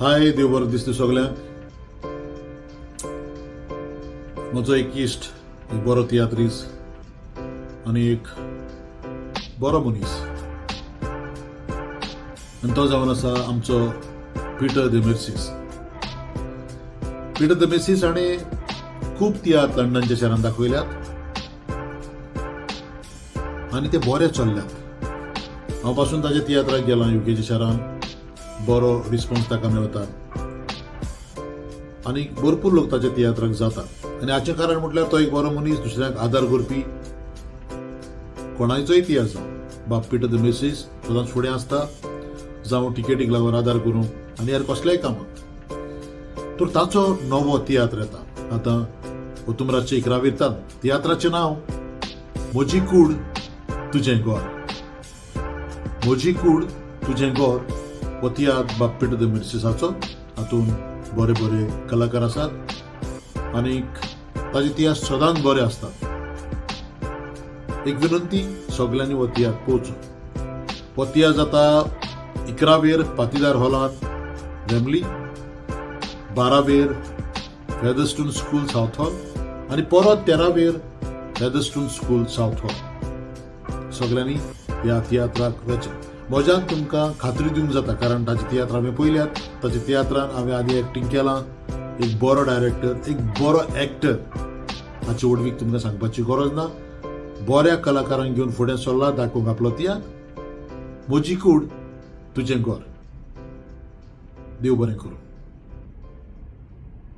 हाय, देव बरें दिसता सगल्यांक. म्हजो एक इश्ट, एक बरो तियात्रीस आनी एक बरो मनीस आनी तो जावन आसा आमचो पिटर देमेर्सीस. पिटर देमेर्सीस हाणें खूब तियात्र लंडनच्या शारांत दाखयल्यात आनी ते बरे चल्ल्यात. हांव पासून ताच्या तियात्राक गेलां युकेच्या शारांत. बरो रिस्पॉन्स ताका मेळटा आनी भरपूर लोक ताच्या तियात्राक जातात. आनी हाचें कारण म्हटल्यार तो एक बरो मनीस, दुसऱ्यांक आदार करपी. कोणायचोय तियात्र जावं, बाब पिटर the मेसीस सदांच फुडें आसता, जावं टिकेटीक लागून आदार करूंक आनी हेर कसल्याय कामाक. तर ताचो नवो तियात्र येता आतां ओतुमराचे 11वेर. तियात्राचें नांव म्हजी कूड तुजें गोर. म्हजी कूड तुजें गोर हो तियात्र बाब पिटर the मिर्सिसाचो. हातूंत बरे बरे कलाकार आसात आनी ताजे तियात्र सदांच बरे आसतात. एक विनंती, सगल्यांनी हो तियात्र पळोवचो. हो तियात्र जाता 11वेर पातीदार हॉलांत वेम्बली, 12वेर फेदरस्टून स्कूल सावथ हॉल आनी परत 13वेर फेदरस्टून स्कूल सावथ हॉल. सगल्यांनी ह्या तियात्राक वचें. म्हज्यान तुमकां खात्री दिवंक जाता, कारण ताचे तियात्र हांवें पळयल्यात. ताच्या तियात्रान हांवें आदी एक्टींग केलां. एक बरो डायरेक्टर, एक बरो एक्टर, हाची व्हडवीक तुमकां सांगपाची गरज ना. बऱ्या कलाकारांक घेवन फुडें सरला दाखोवंक आपलो तियात्र म्हजी कूड तुजें घर. देव बरें करूं.